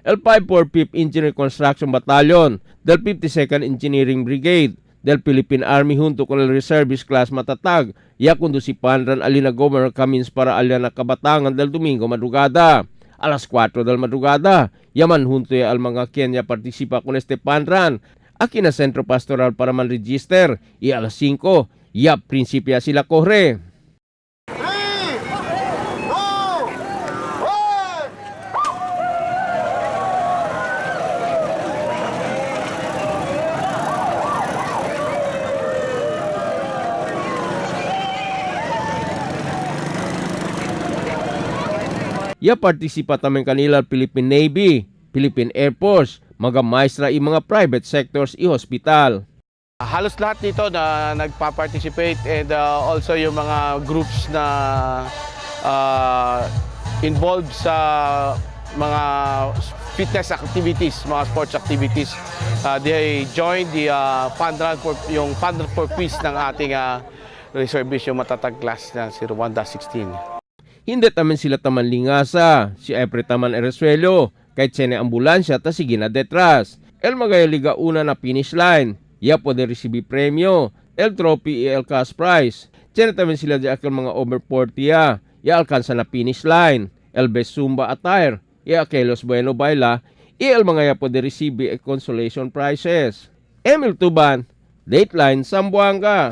el 545th Engineer Construction Battalion del 52nd Engineering Brigade del Philippine Army junto con el Reservist Class Matatag, ya conduci fun run alina Governor Camins para alya na kabatangan del Domingo madrugada. A las 4 del madrugada, yaman junto ya al mga Kenya participa con este fun run. Aquí na Centro Pastoral para man register y a las 5, ya prinsipya sila corre. 3, 2, 1! Ya participa tamen kanila Philippine Navy, Philippine Air Force, mga maestra y mga private sectors y hospital. Halos lahat dito na nagpa-participate and also yung mga groups na involved sa mga fitness activities, mga sports activities. They joined the fun run for yung fun run for peace ng ating reservist, yung Matatag class na si Rwanda 16. Hindi tamen sila taman lingasa, si Epre taman eresuelo, kahit sene ambulansya ta sige na detras. El magayaliga una na finish line, ya pwede receive premyo, el trophy y el cash prize. Sene tamen sila di akil mga over 40 ya, ya alcanza na finish line, el best Zumba attire, ya aquellos bueno baila, y el mga ya pwede receive e consolation prizes. Emil Tuban, Dateline Zamboanga.